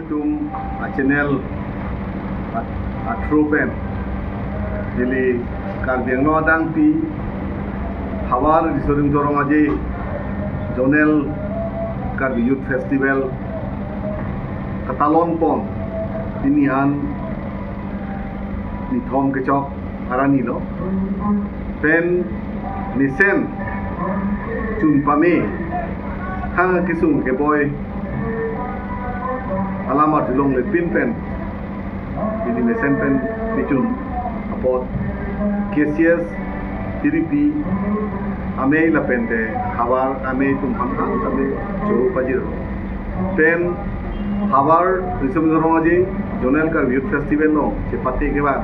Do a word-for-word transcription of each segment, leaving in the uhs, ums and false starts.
Tum a channel a, a through pen neli Karbi Anglong adangpi Havar Riso Nimso Rong Aje Zonal Karbi Youth Festival katalon pon pini an nithom kechok arani lo. Pen mesen chun pame hang kesung keboi alam arjulong lepin pen pini mesen pen pichun apot K C S tiripi amei lapen te Havar amei tum phan an tame choro pajir. Pen Havar Riso Nimso Rong Aje Zonal Karbi Youth Festival along chepate kevang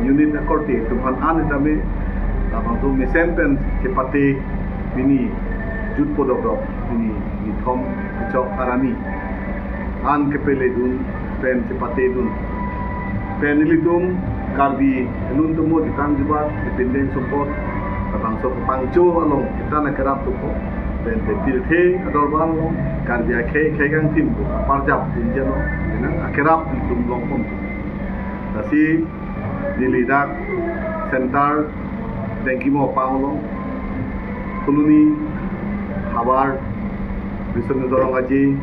unit akorte tum phan an tame labangso mesen pen chepate pini jut podok dok pini nithom kechok arani an kepele dun pen chepate dun. Pen nelitum Karbi elun tumo chitang jubat dependent support labangso kepangcho along kita na kerap tupo. Pen te pirthe adorbar along Karbi akhei khei kangthim aparjap dunjeno nang akerap tum long pon. Lasi neli dak center Dengkimo pang along Phuloni Havar Riso Nimso Rong Aje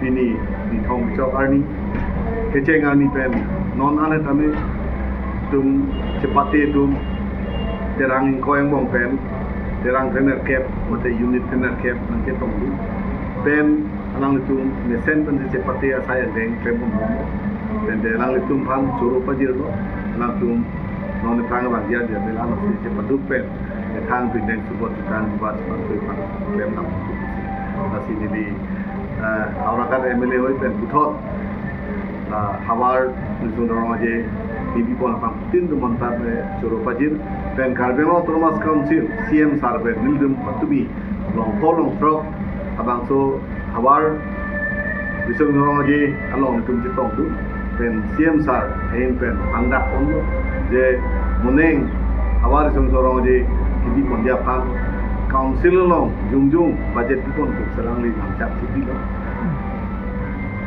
pini nithom kechok arni kecheng arni pen non an tame tum chepate tum terang ingkoi angbong pen terang krenerkep mate unit krenerkep nangchetong dun pen alanglitum mesen pen chepate asai angdeng klem pon. Pen te alanglitum phan choro pajir lo, alanglitum non thang bang dia dia bela no si chepaduk pen methang pindeng support chitang jubat phan tui phan klem nam. Lasi neli eh, Howraghat M L A hoi pen puthot ah, Havar Riso Nimso Rong Aje T V pon apang tin tum montar me choro pajir pen Karbi Anglong Autonomous Council C M sir pen nelitum patumi long pho long throk abangso Havar Riso Nimso Rong Aje along tum chetong dun pen C M sir ahin pen pangdak pon lo je moneng Havar Riso Nimso Rong Aje kidi pon dia phan council along jongjong budget pon tu serang li nangchak chiti lo.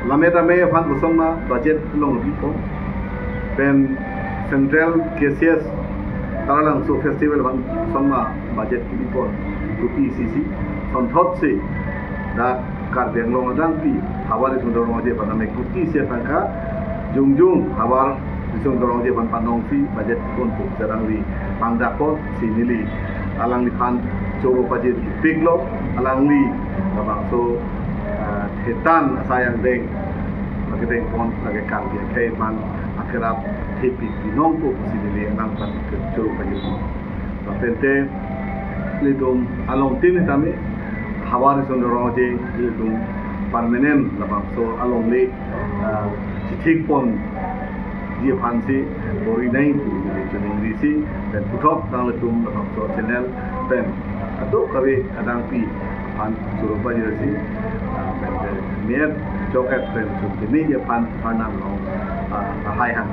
Lame tame aphan kosonma budget along pipon pen Central K C S Taralangso Festival aphan kosonma budget pipon kuti sisi sonthot si dak Karbi Anglong adangpi Havar Riso Nimso Rong Aje aphan ame kuti si tangka jongjong Havar Riso Nimso Rong Aje aphan panong si budget pon tu serang li pangdak pon si neli alangliphan choro pajir pik lo alangli labangso ah, thetan asai angdeng lake deng pon lake Karbi akhei man akerap thepik binong po si neli alangphan choro pajir pon. Lapen te nelitum along tin tame Havar Riso Nimso Rong Aje nelitum permanent labangso alongle ah, chithik pon ji aphan si bor-i nai pu neli choningri si pen puthot nanglitum labangso channel pen ah, kadokave adangpi aphan choro pajir si ah, pen te met choket pen chun keme ji aphan aphan nang long ah, lahai hang.